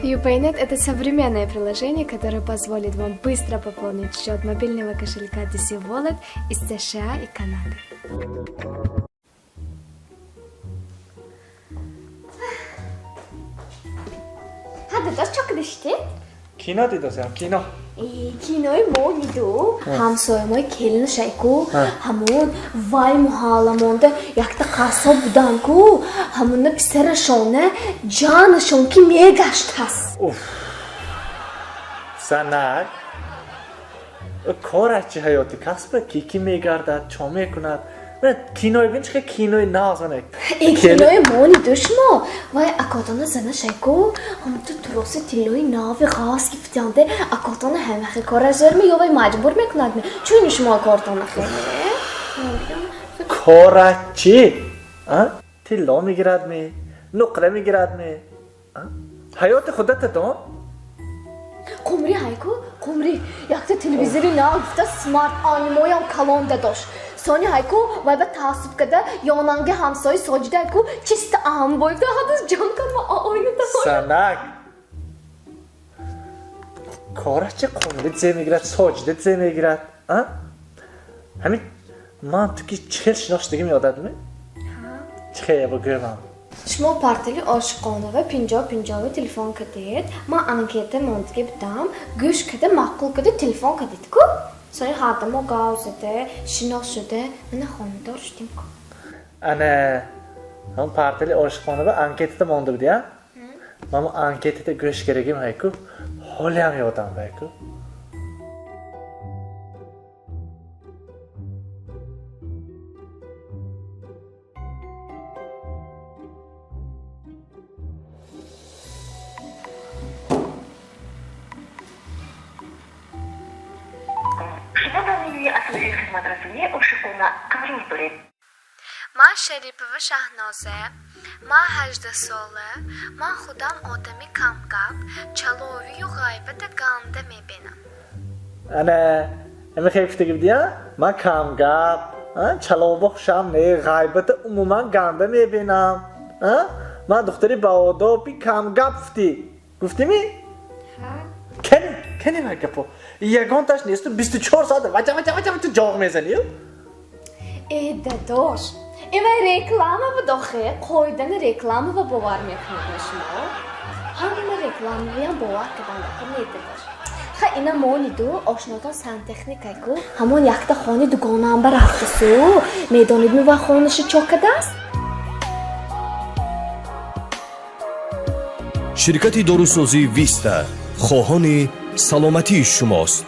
UPayNet – это современное приложение, которое позволит вам быстро пополнить счет мобильного кошелька DC Wallet из США и Канады. Ҳа, дадош, чо кидаштед? Кино дидосям, кино. Кинои мо ниду ҳамсоямои келинашайку, ҳамун вай муҳалла монда якта қассоб будан ку, ҳамуна писарашона ҷанашон ки мегашт ҳаст. Уф, занак, кораш чи? Ҳаёти касба ки ки мегардад, чо мекунад? Кинои бин, чи кинои нағз. Кинои мо ниду, шумо вай акотона занашайку, ҳамту туроси тиллои нави ғас гифтянде. Акотона ҳамахе кора зӯрми ё вай маҷбур мекунад? Чуни шумо кортона хеле? Кора чӣ? Тилло мегирад ме, нуқра мегирад ме? Ҳаёти худата дон. Қумри ҳайку, қумри якта телевизори нав гифта, смарт, анимоям калон дадош. Сони ҳайку вай ба таассуб када ёнанги ҳамсои Соҷида ҳайку чиста аҳамбоифта ҳадас ҷон кама оина. Санак, кораш чи? Қумри зе мегирад, Соҷида зе мегирад? Ҳамин ман ту ки чӣ хел шиноштагим, ёдатми? Чӣ хел гӯям? Шумо портали ошиқонава 50 50 телефон кардед, ман анкета мондагӣ будам, гӯш када, маъқул када, телефон кардед ку. Сони ҳардамо гав зада, шинос шуда, мана хонадор шудем ку. Ана ҳам портали ошиқонава анкетата монда буди, а ман анкетата гӯш карагим ҳайку, ҳолиам ёдам байку. Шумо ба менюи асосии хизматрасонии ошиқона қарор доред. Ман Шарипова Шаҳноза, ман 18-сола, ман худам одами камгап, чаловию ғайбата ганда мебинам. Ана ҳами хел гуфтагӣ будия: ман камгап, чалоба хушам не, ғайбата умуман ганда мебинам, ман духтари баодоби камгап гуфтӣ. Гуфтими? Кани, кани, вай гапо ягонташ несту, 24 соат вача вача вача ту ҷоғ мезанию. Э, дадош, эвай реклама буд охе, қоидани рекламава бовар мекунед шумо? Ҳама рекламавиам бовар кардан не, дадош. Ха, ина мониду, ошнотон сантехникайку, ҳамон якта хони дугонаам ба рафтасу, медонед ми вай хонаша чо кардааст? Ширкати дорусозии «Виста» хоҳони саломатии шумост.